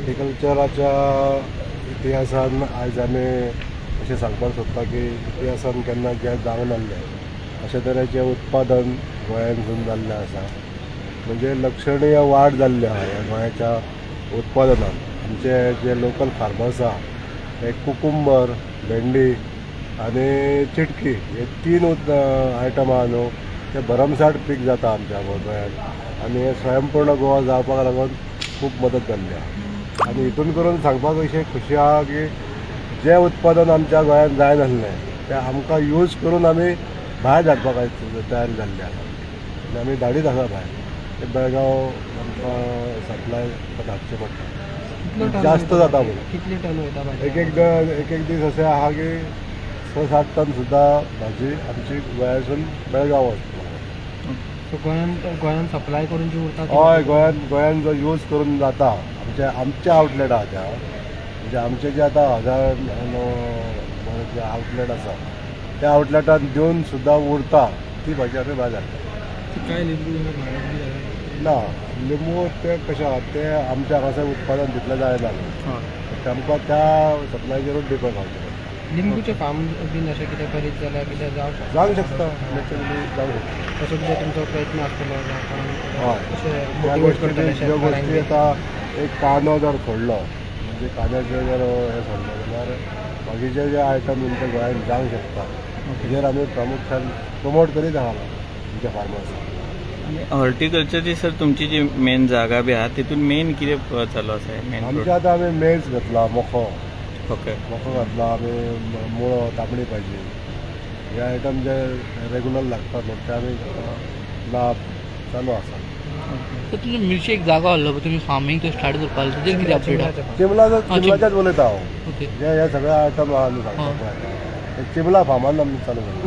हॉर्टिकल्चराच्या इतिहासान आयज आमी अशें सांगपाक सोदता की इतिहासान केन्ना जें जावंक नासलें अशे तरेचें उत्पादन गोंयांतसून जाल्लें आसा. म्हणजे लक्षणीय वाड जाल्ली आहा ह्या गोंयाच्या उत्पादनान. आमचे जे लोकल फार्मर्स आहा ते कुकुंबर, भेंडी आनी चिटकी हे तीन आयटम आहा न्हू, ते भरमसाठ पीक जाता आमच्या गोंयांत आनी हे स्वयंपूर्ण गोवा जावपाक लागून खूब मदत जाल्ली आहा. आनी हितून करून सांगपाक अशें खुशी आहा की जें उत्पादन आमच्या गोंयांत जायनासलें तें आमकां यूज करून आमी भायर धाडपाक आयज तयारी जाल्ली आसा आनी आमी धाडीत आसा भायर. ते बेळगांव आमकां सप्लाय धाडचें पडटा. कितलो टन जास्त वयता जाता भाजी? म्हणून. कितली टन वयता भाजी? एक एक एक एक दीस अशें आहा की 6-7 टन सुद्दां भाजी आमची गोंयासून बेळगांव वचता. सो गोंयांत सप्लाय करून जी उरता ती हय. भाजी? गोंयान जो यूज करून जाता आमचे आमचे आवटलेट आहा त्या, म्हणजे आमचे जे आतां 1000 जे आवटलेट आसा त्या आवटलेटान दिवन सुद्दां उरता ती भाजी आमी भायर धाडटा. काय लिंबू भायर बी जाता? ना, लिंबू ते कशें आहा, ते आमच्या हांगासर उत्पादन तितलें जायना न्हू, ते आमकां त्या सप्लायचेरूच डिपेंड रावचें पडटा. लिंबूचे फार्म बीन अशें कितें करीत जाल्यार कितें जावंक शकता? जावंक शकता, नॅचरली जावंक शकता. तसो कितें तुमचो प्रयत्न आसतलो लोकांक हय. अशें ह्या मोटिवेट करतले गोष्टी ज्यो शेतकारांक गोष्टी बी? आतां एक कांदो जर सोडलो, म्हणजे कांद्याचें जर हें सोडलें जाल्यार बाकीचे जे आयटम तुमच्या गोंयांत जावंक शकता, हेजेर आमी प्रामुख्यान प्रमोट करीत आहा आमच्या फार्मर्साक. आनी हॉर्टिकल्चरची सर तुमची जी मेन जागा बी आहा, तितून मेन कितें चालू आसा मेन? आमच्या आतां आमी मेज घातला, मोखो. मोखो घातला आमी, मुळो, तांबडी भाजी, हे आयटम जे रेगुलर लागतात न्हू ते आमी लाभ चालू आसा. तर तुमी मिरची एक जागो आहलो पळय, तुमी फार्मींग थंय स्टार्ट करपाक, तेजेर कितें अपडेट आहा? चिमलाचें farm. चिमलाचो हा, चिमलाच्याच उलयता हांव. ओके. जे हे सगळे आयटम आहा न्हू सांगता पळय, ते चिमला फार्मान आमी चालू केला.